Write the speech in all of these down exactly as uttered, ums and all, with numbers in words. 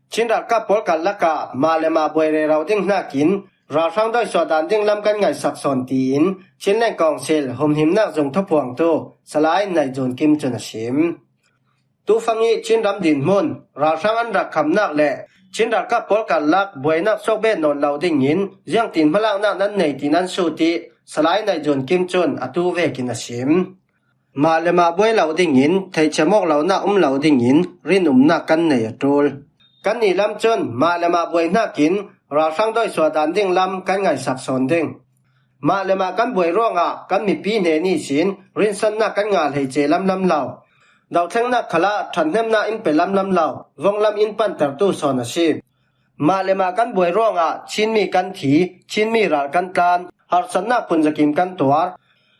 Chin ralkap pawl kal lakah mah le mah buai rero ding hnakin ralhrang dawisuah dan ding lam kan ngaihsak sawn, tiin Chinland Council humhimnak zung thuphuangtu Salai Naijun Kim cun a sim. Tufang ih Chin ram dinhmun ralhrang an rak khamnak le Chin ralkap pawl karlak buainak suak bet nawn lo dingin ziangtin hmalaknak nan nei, tiin an sut ih Salai Naijun Kim cun atu vekin a sim. Mah le mah buai lo dingin theihchem awk lonak um lo dingin rinumnak kan nei a ṭul. Kannih lam cun mah le mah buai hnakin ralhrang dawisuah dan ding lam kan ngaihsak sawn ding. Mah le mah kan buai ruangah kan mipi hnen ihsin rinsannak kan ngah hleice lamlam lo. Dohthlengnak khalah ṭhathnemnak in pe lamlam lo, vonglam in pantertu sawn a si. Mah le mah kan buai ruangah Chinmi kan thi, Chinmi ral kan tlan, harsatnak phunzakim kan tuar.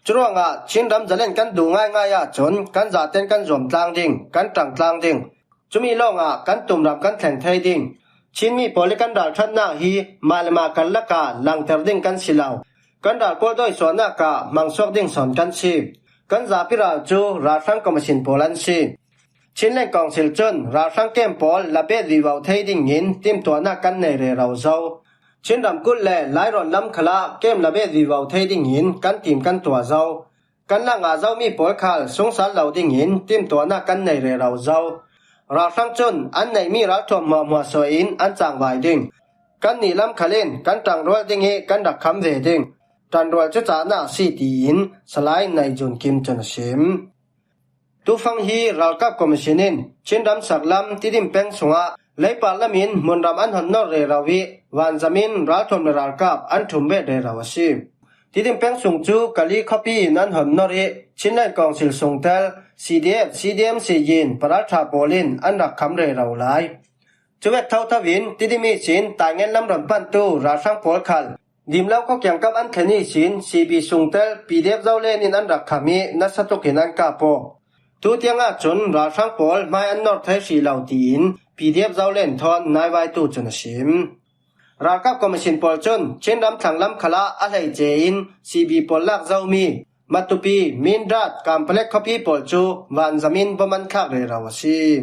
Curuangah Chin ram zalen kan duh ngaingai ahcun kan zaten kan zuam tlang ding, kan ṭang tlang ding. Cumi lawngah kan tumram kan thleng thei ding. Chinmi pawl ih kan ralṭhatnak hi mah le mah karlakah langter ding kan si lo. Kan ral pawl dawisuahnak ah hmangsuak ding sawn kan si. Kan zapi ral cu ralhrang commission pawl an si. Chinland Council cun ralhrang kem pawl la bet vivo thei dingin timtuahnak kan nei rero zo. Chin ramkulh le Lairawn lam khalah kem la bet vivo thei dingin kan tim kan tuah zo. Kan la ngah zomi pawl khal sungsal lo dingin timtuahnak kan nei rero zo. Ralhrang cun an neihmi ralthuam hmuahhmuah suah in an cangvai ding. Kannih lam khal in kan ṭangrual ding ih kan rak kham ve ding. Ṭanrual cu cahnak a si, tiin Salai Naijun Kim cun a sim. Tufang hi ralkap commission in Chin ramsak lam Tidim peng sungah leipar lam in hmunram an hon nor rero ih vanzam in ralthuam le ralkap an ṭhum bet rero a si. Tidim peng sung cu Kali khuapi in an hon nor ih Chinland Council sungtel C D F, C D M C in paralṭha pawl in an rak kham rero lai. Cuvek thotho in Tidim ihsin Taingen lamron pantu ralhrang pawl khal Dimlo khua kiangkap an thlen ihsin C B sungtel P D F Zolen in an rak kham ih nasa tuk in an kap aw. Tutiang ahcun ralhrang pawl hmai an nor thei hrih lo, tiin P D F Zolen thawn naivaitu cun a sim. Ralkap commission pawl cun Chin ramthlang lam khalah a hleice in C B pawl lak zomi Matupi, Mindat, Kampalek khuapi pawl cu vanzam in bom an thlak rero a si.